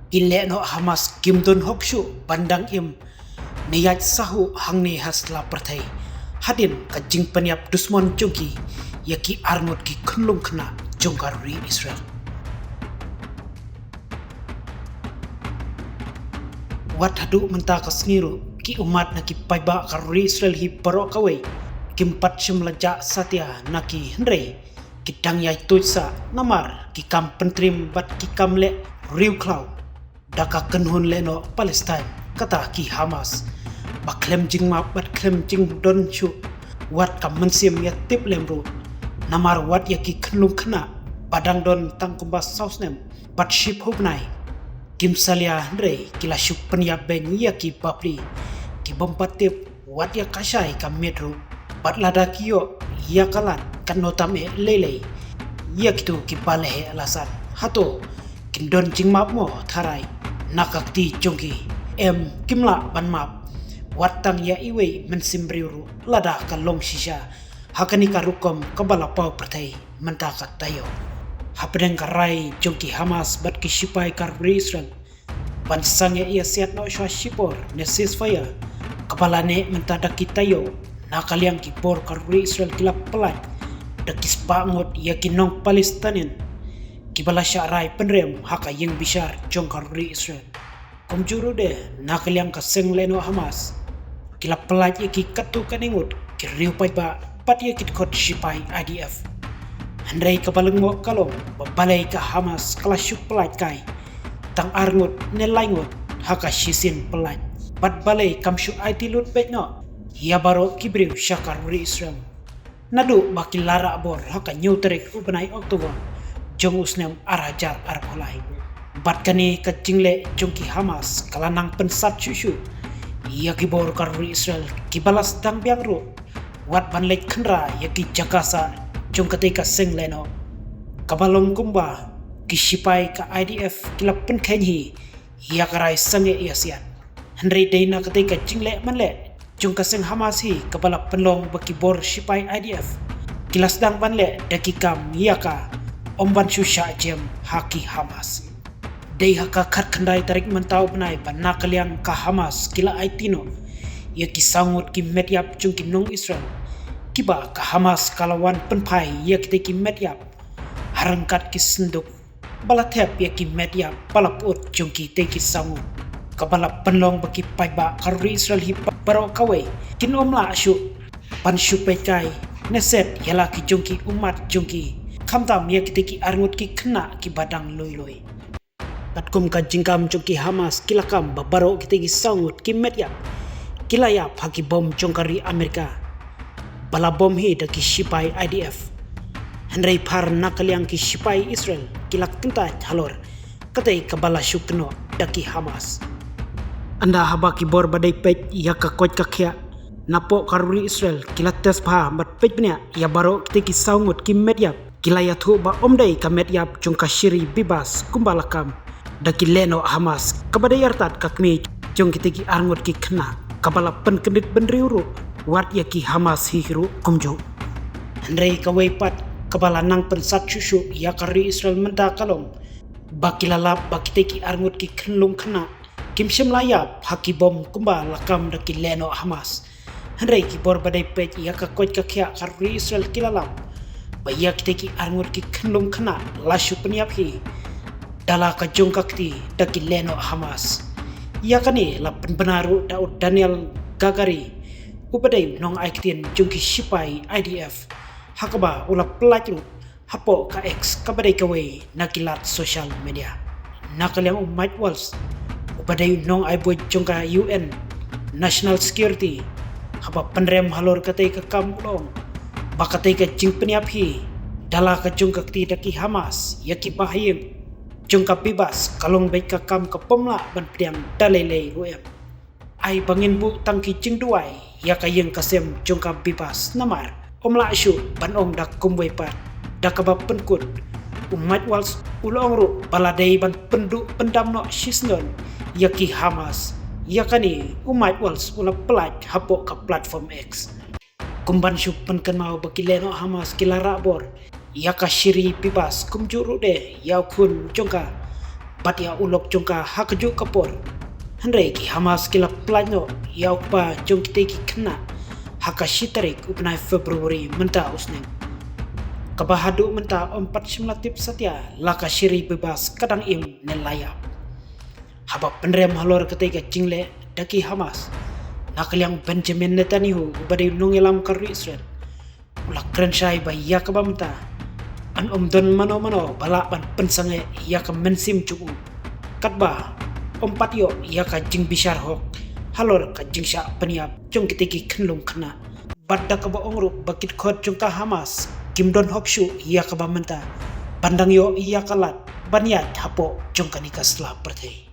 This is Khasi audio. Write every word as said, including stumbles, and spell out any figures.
Ki lehnoh Hamas kim don hok shuh ban dang im ne ïaid sahuh hangne ha sla pyrthei hadien ka jingpynïap dusmon jong ki ïa ki arngut ki khunlung khynnah jong ka ri Israel. Wat haduh mynta ka sngi ruh ki ummat na ki paidbah ka ri Israel hi baroh kawei kim pat shym la jah satia na ki, hynrei ki dang ïai tuid sah namar ki kam pyntriem bad ki kam leh riewkhlaw da ka kynhun lehnoh Palestine, kata ki Hamas, ba khlem jingmap bad khlem jingdon shuh wat ka mynsiem ïa tip lem ruh. Namar wat ïa ki khunlung khynnah ba dang don tang kumba saw snem bad shiphew bnai kim salia, hynrei ki la shu pynïap beiñ ïa ki bapli, ki bym pat tip wat ïa ka shai ka miet ruh. Bad lada ki ïoh ïa ka lad, katno tam eh lei lei ïa kito ki ba la heh la san. Hato kin don jingmap mo tharai na ka kti jong ki? Em, kim lah ban map wat tang ïa iwei mynsiem briew ruh lada ka long shisha ha kane ka rukom kaba la paw pyrthei mynta ka taïew. Hapdeng ka rai jong ki Hamas bad ki shipai ka ri Israel ban sangeh ïasiat noh shuwa shipor ne ceasefire kaba la neh mynta da ki taïew, na ka liang ki bor ka ri Israel ki la pyllait da ki spah ngut ïa ki nong Palestinian kiba la shah rai pynrem ha ka ïing bishar jong ka ri Israel. Kumjuh ruh de na ka liang ka seng lehnoh Hamas, ki la pyllait ïa ki katto katne ngut ki riew paidbah bad ïa ki dkhot shipai I D F. Hynrei kaba lyngngoh ka long ba balei ka Hamas ka la shu pyllait kai tang ar ngut ne lai ngut ha ka shisien pyllait, bad balei kam shu aiti lut beit noh ïa baroh ki briew sha ka ri Israel naduh ba ki la rah bor ha ka hynñiew tarik u bnai October jong u snem ar hajar arphew lai. Bad kane ka jingleh jong ki Hamas ka la nang pynsat shuh shuh ïa ki bor ka ri Israel kiba la sdang biang ruh wat ban leit khynra ïa ki jaka sah jong katei ka seng lehnoh, kaba long kumba ki shipai ka I D F ki la pynkheiñ hi ïa ka rai sangeh ïasiat. Hynrei dei na katei ka jingleh manleh jong ka seng Hamas hi kaba la pynlong ba ki bor shipai I D F ki la sdang ban leh da ki kam ïa ka, ym ban shu shah jem ha ki Hamas. Dei ha ka khatkhyndai tarik mynta u bnai ba na ka liang ka Hamas ki la aiti noh ïa ki saw ngut ki metïap jong ki nong Israel, kiba ka Hamas ka la wan pynphai ïa kitei ki metïap ha ryngkat ki synduk ba la thep ïa ki metïap ba la pyut jong kitei ki saw ngut, kaba la pynlong ba ki paidbah ka ri Israel hi baroh kawei kin ym lah shuh ban shu peit kai ne set ïa la ki jong ki ummat jong ki, khamtam ïa kitei ki ar ngut ki khynnah kiba dang lui lui. Katkum ka jingkam jong ki Hamas ki la kam ba baroh kitei ki saw ngut ki metïap ki la ïap ha ki bom jong ka ri Amerika ba la bom hi da ki shipai I D F. Hynrei phar na ka liang ki shipai Israel ki la kyntait halor katei kaba la shu kynnoh da ki Hamas. Ynda haba ki bor ba dei peit ïa ka koit ka khiah napoh ka ri Israel ki la test bha bad peit bniah ïa baroh kitei ki saw ngut ki metïap, ki la ïathuh ba ym dei ka metïap jong ka Shiri Bibas kumba la kam da ki lehnoh Hamas, kaba dei artat ka kmie jong kitei ki ar ngut ki khynnah, kaba la pynkyndit bynriew ruh wat ïa ki Hamas hi ruh kumjuh. Hynrei kawei pat kaba la nang pynsat shuh shuh ïa ka ri Israel mynta ka long ba ki la lap ba kitei ki ar ngut ki khunlung khynnah kim shym la ïap ha ki bom kumba la kam da ki lehnoh Hamas. Hynrei ki bor ba dei peit ïa ka koit ka khiah ka ri Israel ki la lap ba ïa kitei ki ar ngut ki khunlung khynnah la shu pynïap hi da la ka jong ka kti da ki lehnoh Hamas. Ïa kane la pynbna ruh da u Daniel Hagari, uba dei u nongai ktien jong ki shipai I D F, ha kaba u la pyllait ruh hapoh ka X kaba dei kawei na ki lad social media. Na ka liang u Mike Waltz, uba dei u nongai buit jong ka U N National Security, haba pynrem halor katei ka kam u la ong ba katei ka jingpynïap hi da la ka jong ka kti da ki Hamas ïa ki bahaïing jong ka Bibas ka long beit ka kam ka bym lah ban pdiang da lei lei ruh em. Ai ba ngin buh tang ki jingduwai ïa ka ïing ka sem jong ka Bibas namar ym lah shuh ban ong da kumwei pat. Da kaba pynkut, u Mike Waltz u la ong ruh ba la dei ban pynduh pyndam noh shisyndon ïa ki Hamas. Ïa kane u Mike Waltz u la pyllait hapoh ka platform X. Kum ban shu pynkynmaw ba ki lehnoh Hamas ki la rah bor ïa ka Shiri Bibas kumjuh ruh de ïa u khun jong ka bad ïa u lok jong ka ha kajuh ka por. Hynrei ki Hamas ki la pyllait noh ïa u kpa jong kitei ki khynnah ha ka shi tarik u bnai February mynta u snem, kaba haduh mynta ym pat shym la tip satia la ka Shiri Bibas ka dang im ne la ïap. Haba pynrem halor katei ka jingleh da ki Hamas, na ka liang Benjamin Netanyahu uba dei u nongïalam ka ri Israel u la kren shai ba ïa kaba mynta yn ym don mano mano ba lah ban pynsangeh ïa ka mynsiem jong u, katba ym pat ïoh ïa ka jingbishar hok halor ka jingshah pynïap jong kitei ki khynnah. Bad da kaba ong ruh ba ki dkhot jong ka Hamas kim don hok shuh ïa kaba mynta ban dang ïoh ïa ka lad ban ïaid hapoh jong kane ka sla pyrthei.